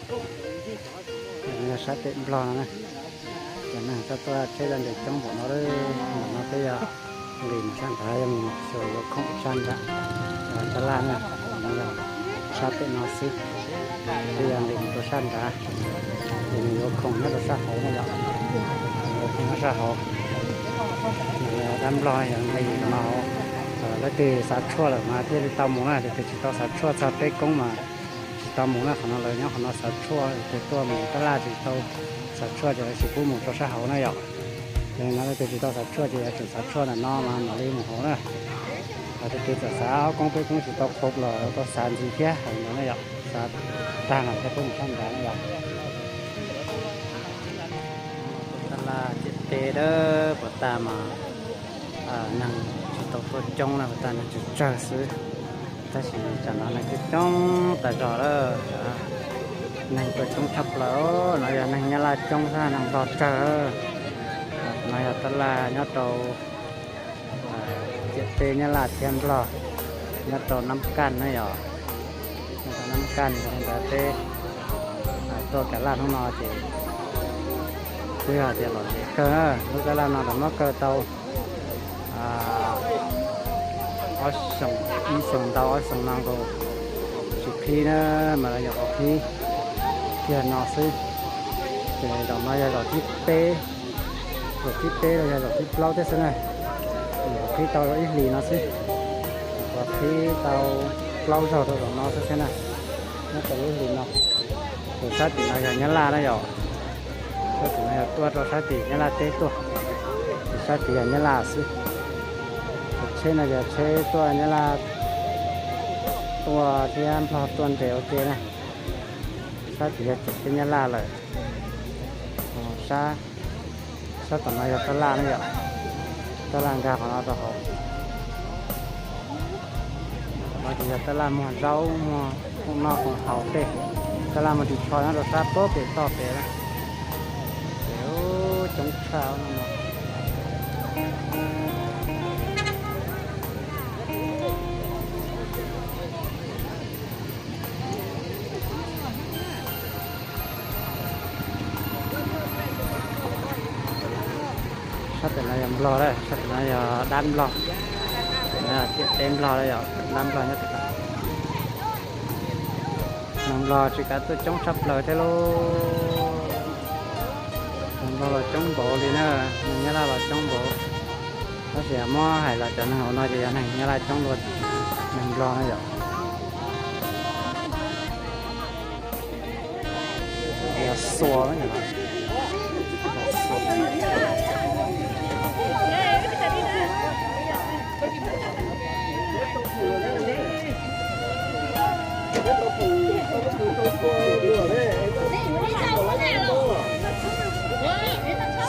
Yog sab pem Nplog no na, cov neeg txawj tuaj tsheb zaj nres coob npaum no, npaum no peb yog nqis mus sab nrad, yog mus xyuas yuav khoom sab nrad, tab laj na, sab pem no xwb. Peb yog nqis mus rau sab nrad, ces nws yuav khoom nyob rau sab hauv na yom, yuav khoom nyob sab hauv. Dab Nplog yog nqis no, leej twg xav tshuaj lawm mas thiaj li tau mus na, leej twg tsis tau xav tshuaj txog peb koob mas tsis tau mus na. Qhov no lawv nyob qhov no xav tshuaj, leej twg tuaj mus tab laj tsis tau xav tshuaj ces lawv tsis pub mus rau sab hauv na yom. Yog li no leej twg tsis tau xav tshuaj ces yuav tsum xav tshuaj ntawm no mas mam li mus hauv na. Ho leej twg txawm xav ob koob peb koob tsis tau khoom los tau xav ntxiv thiab hais no na yom, xav tag los thiaj pub mus sab nrad na yom. Tab laj ciam teb dawb puas tag mas neeg tsis tau tuaj coob na, puas tag neeg tsawg tsawg xwb. Tab sis tsam no neeg coob coob tas zog lawm, neeg tuaj coob tshaj plaws. No yog neeg Nyab Laj coob xwb, neeg Nplog tsawg. No yog tab laj nyob rau ciam teb Nyab Laj thiab Nplog, nyob rau Nab Kaj na yom. Nyob rau Nab Kaj li ntawd peb tuaj kav laj hnub no ces kuj yog tias lom zem kawg na. Lub tab laj no los muab kaw tau ob xyoos, ib xyoos ntau ob xyoos no nkaus tsis qhib na, mas lawv nyuam qhuav qhib kiag no xwb. Ces zaum no yog zaum thib peb, zaum thib peb los yog zaum thib plaub thiab xwb na. Nyuam qhuav qhib tau ib hlis no xwb, nyuam qhuav qhib tau plaub zaug rau zaum no xwb thiab na. Nyob tau ib hlis no, ces sab tim no yog Nyab Laj na yom. Sab tim no yog tuaj rau sab tim Nyab Laj teb tuaj, ces sab tim yog Nyab Laj xwb. Ces tsheb no yog tsheb tuaj Nyab Laj tuaj thiab Nplog tuaj nres ua ke na. Sab tim yog ciam teb Nyab Laj lawm. Sab, sab tom no yog tab laj na yom. Tab laj nkag qhov no rau hauv. Qhov no ces yog tab laj muag zaub, muag khoom noj khoom haus tej. Tab laj muag ris tsho nyob rau sab pem toj pem na. Ces coob tshaj no. Sab tim no yog Nplog lawm, sab tim no yog dab Nplog, tim no yog ciam teb Nplog lawm yom, dab Nplog nyob tim no. Neeg Nplog tsis kav tuaj coob tshaj plaws thiab lauj. Neeg Nplog los coob npaum li na, neeg Nyab Laj los coob npaum. Tab sis muab hais los cov neeg hauv no ces yog neeg Nyab Laj coob dua neeg Nplog na yom. Yog xua, xua.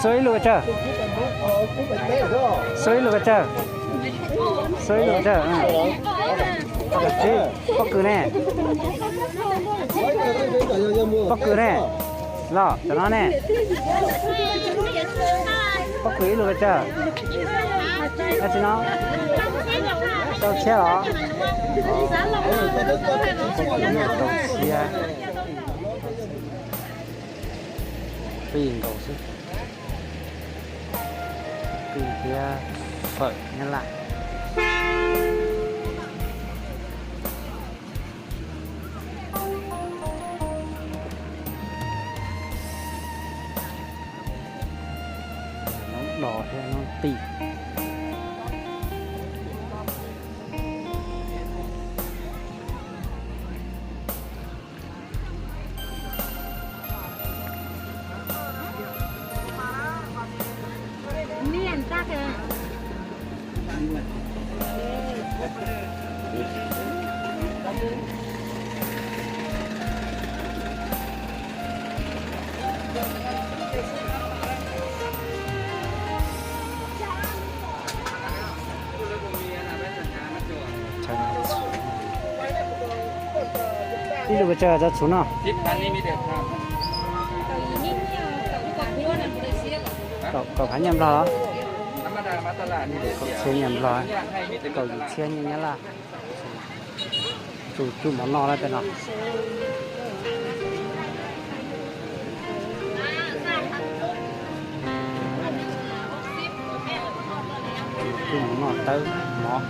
Xua ib lus tsawg? Xua ib lus tsawg? Xua ib lus tsawg? Pob kws ne? Pob kws ne? Los cov no ne? Pob kws ib lus tsawg? Tsis no, rau txhiab los? Rau txhiab. Qij nkaus xwb. Qij thiab fawm Nyab Laj. Noob dos thiab noob qij. Ib lus pes tsawg cov txhuv no? Kaum phav nyiaj Nplog los? Kaum txhiab nyiaj Nplog, kaum yim txhiab nyiaj Nyab Laj. Txhuv cub mov noj lawm tej no. Tawb mov.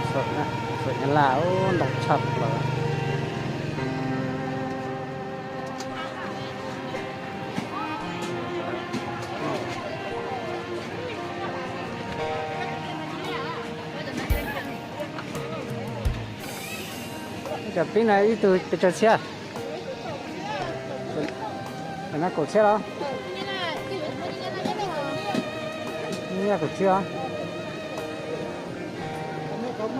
Xuam Nyab Laj ntau tshaj plaws. Cov pib no ib tug pes tsawg txhiab? Cov no kaum txhiab los? Yog kaum txhiab os. Cov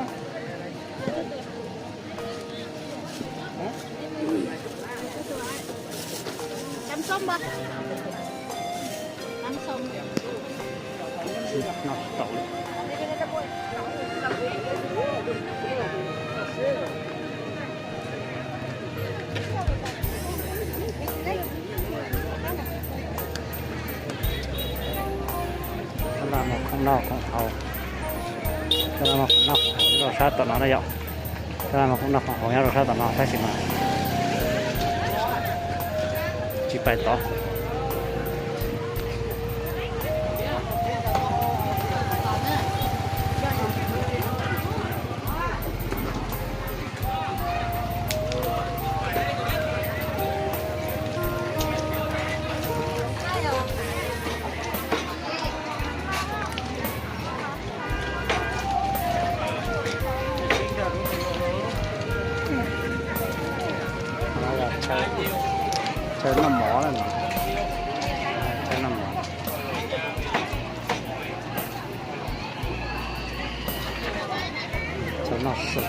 no mas khoom noj khoom haus, cov no mas khoom noj khoom haus nyob rau sab tom no na yom. Cov no mas khoom noj khoom haus nyob rau sab tom no tab sis mas tsis pais tod. Chaw noj mov na, chaw noj mov, chaw noj su.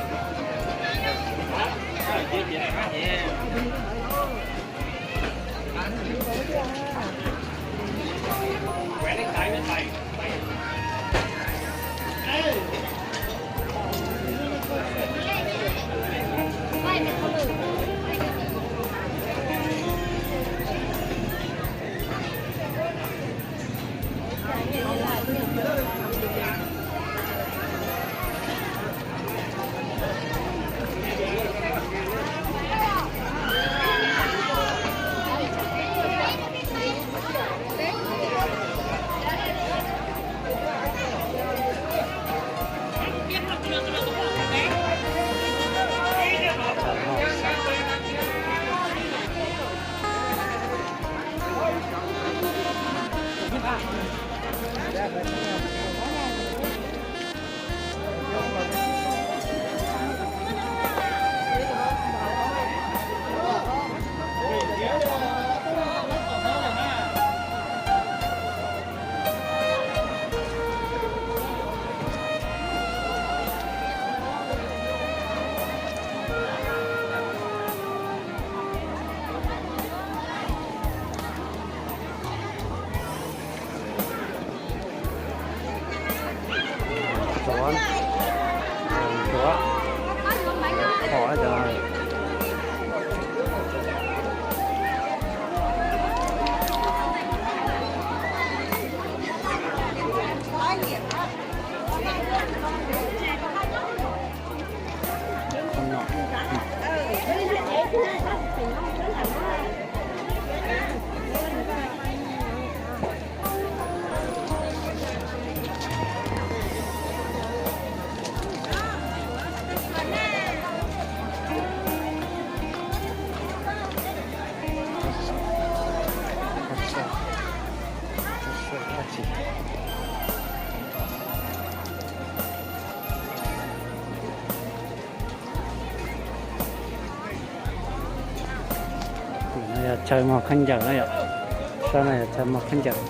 Tus no yog chaw muag khaub ncaws na yom. Sab no yog chaw muag khaub ncaws.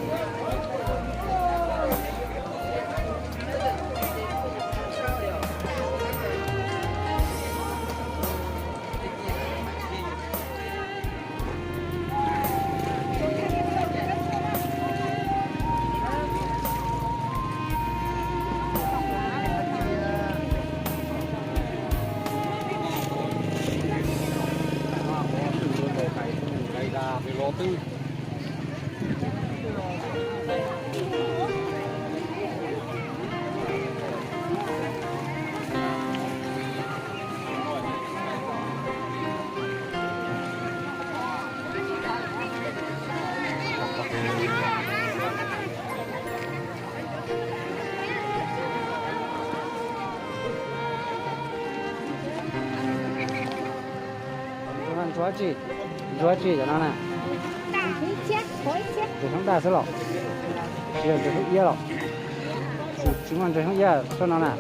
Ntsuag tsi, ntsuag tsi cov no na? Ntsuag xyoob daj xwb los? Tsis yog ntsuag xyoob iab los? Tsis muaj ntsuag xyoob iab tsob no na.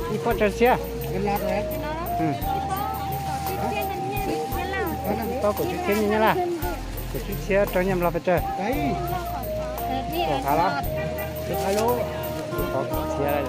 Ib pob tsawg txhiab? Ib pob kaum tsib txhiab nyab laj. Kaum tsib txhiab rau nyiaj nplog pes tsawg? Kaum hav los? Ib pob kaum txhiab.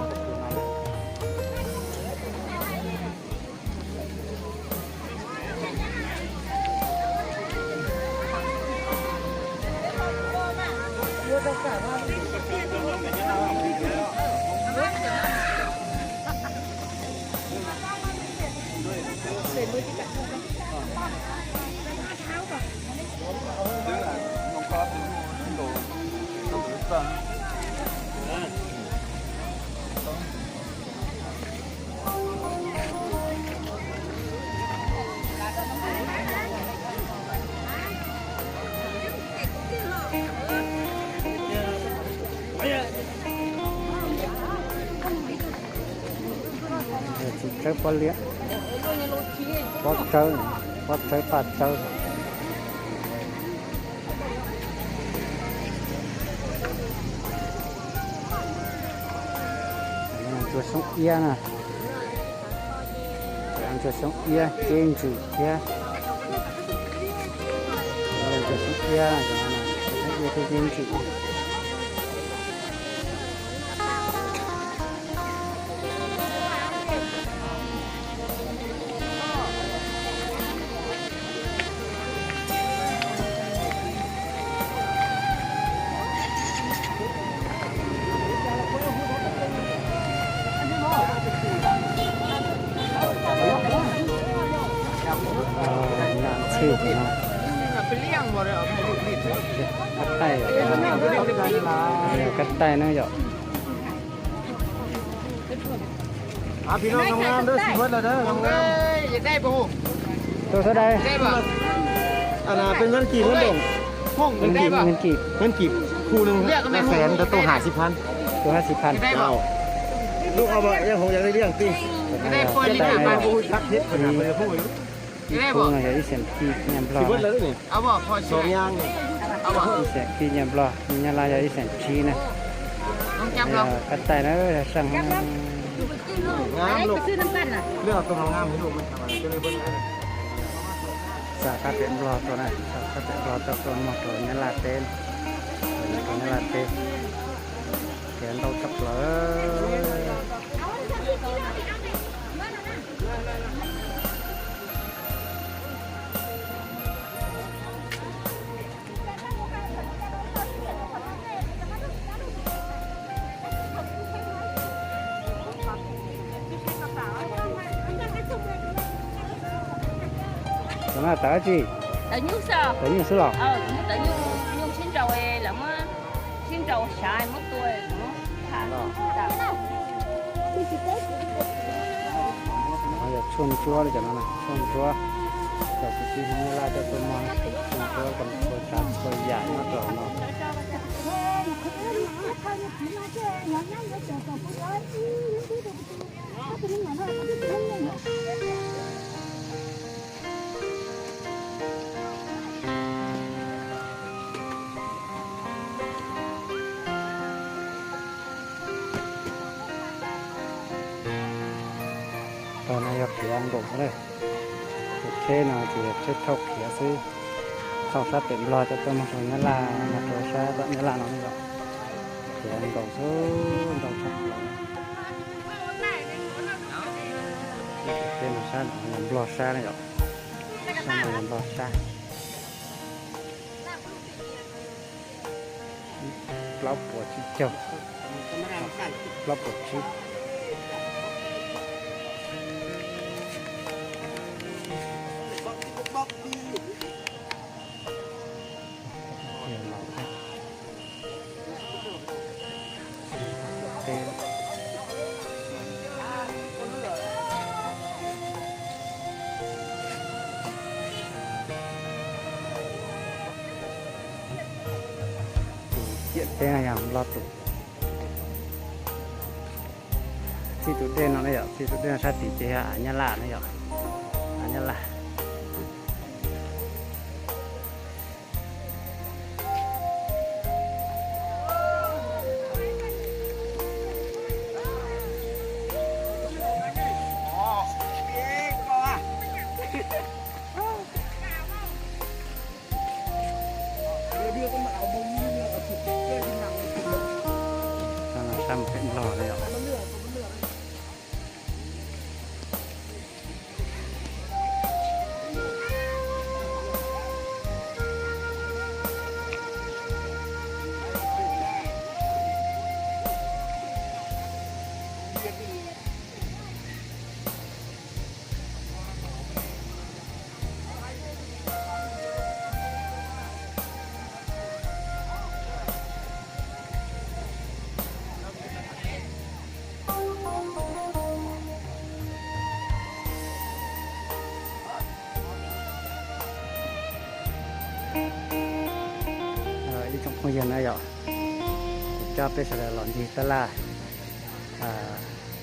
Txiv tsawb pob liab, pob tsawb, pob tsawb paj tsawb. Ntsuag xyoob iab na. Ntsuag xyoob iab ceb ntsws thiab. Ntsuag xyoob iab, xyoob iab thiab ceb ntsws. Nyam ntxhw no, kab taij, kab taij na yom. Tus xab dais, peb ngab kis ngab doom, ngab kis, ngab kis, khu neeg xees ntawd tau hais xib phan, tau hais xib phan. Lub o ba yog hoov yog li liaj tij, kab taij na, ib khub no yog ib xees kis nyiaj nplog, ib xees kis nyiaj nplog, nyab laj yog ib xees tsib na. Kab taij na, seej. Xa kab pem nplog tuaj na, xa kab pem nplog tuaj muag rau nyab laj teb, rau nyab laj teb, kev ntau tshaj plaws. Tus no tawv dab tsi? Tawv nyuj xwb los? Yog tshuaj ntsuab li cov no, tshuaj ntsuab. Cov kwv tij Hmoob Nyab Laj coj tuaj muag tshuaj ntsuab kom txhua tsav txhua yam nyob rau hauv no. Tog no yog khiav nkaum xwb na. Tus tsheb no ces yog tsheb thauj khiav xwb, thauj sab pem Nplog coj tuaj muag rau Nyab Laj, muag rau sab tom Nyab Laj no ne yom. Tuav nkaus xwb, ntau tshaj plaws. Tej no sab no yog Nplog sab na yom. Sab no yog Nplog sab. Plaub puas tsib caug, plaub puas tsib. Tus ciam teb no yog Nplog tus. Txij tus dej no na yom, txij tus dej no sab tid ces yog av Nyab Laj na yom, av Nyab Laj. Sab mus pem Nplog na yom. Ib tsoom phooj ywg na yom, kuv coj peb sawv daws los ncig tab laj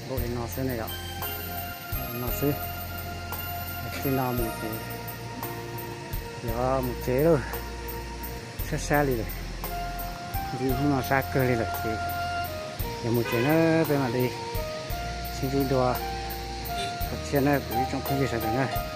npaum li no xwb na yom, no xwb. Txij no mus ces yuav mus tsev lawm, sab sab li lawm, ncig hnub no sab kawg li lawm ces yuav mus tsev na, peb mam li sib ntsib dua tom tshiab na kuv ib tsoom phooj ywg sawv daws na.